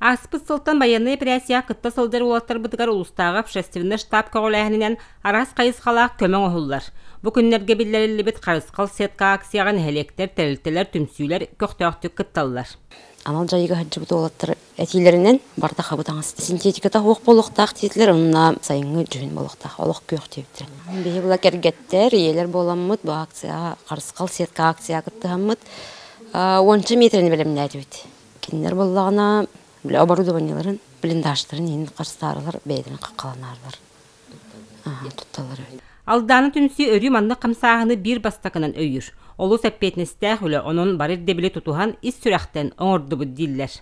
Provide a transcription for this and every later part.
Ааспыт сылтан байыаннай эпэрээссийэҕэ кытта сылдьар уолаттарбытыгар улуустааҕы общественнай штаб көҕүлээһининэн араас хайысхалаах көмө оҥоһуллар. Бу күннэргэ биллэриллибит Харысхал сетка акцияҕа нэһилиэктэр, тэрилтэлэр, түмсүүлэр көхтөөхтүк кытталлар. Анал дьайыыга сылдьыбыт уолаттар этиилэринэн барыта хабы таҥас синтетиката суох буолуохтаах диэтилэр, онно сайыҥҥы дьүһүн буолуохтаах, олох күөх диэбиттэрэ. Биһи була кэргэттэр, ийэлэр буоламмыт бу акцияҕа Харысхал сетка акцияҕа кыттыһаммыт уонча миэтэрэни бэлэмнээтибит. Кинилэр буоллаҕына, били оборудованиеларын, блиндажтарын иһин харыстаарылар, бэйэлэрин хаххаланаарлар тутталлар. Алдааны түмсүү өрүү маннык хамсааһыны биир бастакынан өйүүр. Олус эппиэтинэстээх үлэ, онон бары ирдэбили тутуһан ис сүрэхтэн оҥордубут дииллэр.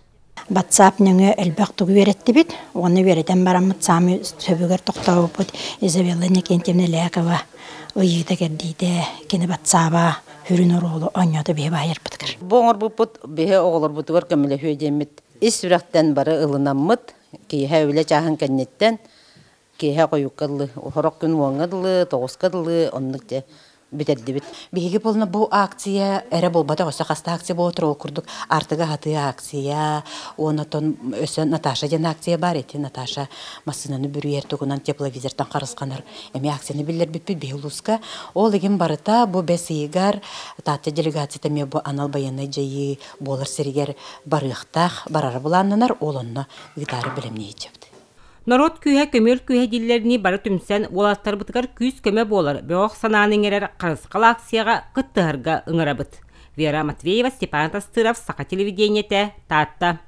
Батсаап нөҥүө элбэх тугу үөрэттибит уонна үөрэтэн бараммыт саамай сөбүгэр тохтообуппут Изабелла Иннокентьевна Лякова ыйыыта-кэрдиитэ, кини батсааба сүрүн оруолу оонньоото биһи баайарбытыгар. Бу оҥорбуппут биһи оҕолорбутугар көмөлөһүө диэммит ис сүрэхтэн бары ылынаммыт, киэһэ үлэ чааһын кэнниттэн киэһэ хойукка дылы, сорох күн уоҥҥа дылы, тоҕуска дылы оннук дьэ бүтэрдибит. Биһиги буолна бу акция эрэ буолбатах, өссө хаста акция буола турар, ол курдук Артыга хатыы акция, онотон өссө Наташа диэн акция баар ити Наташа массыынаны бүрүйэр тугунан тепловизортан харысханар эмиэ акцияны биллэрбиппит биһи улууска. Ол игин барыта бу бэс ыйыгар Таатта делегацията эмиэ бу анал байыаннай дьайыы буолар сиригэр барыахтаах, барара былааннанар, ол онно ыытаары бэлэмниэйдьэбит. Норуот күүһэ көмүөл күүһэ дииллэринии бары түмсэн, уолаттарбытыгар күүс-көмө буолар, бөҕөх санааны иҥэрэр харысхал акцияҕа кыттыһарга ыҥырабыт. Вера Матвеева, Степан Тастыров, Саха телевидениетэ, Таатта.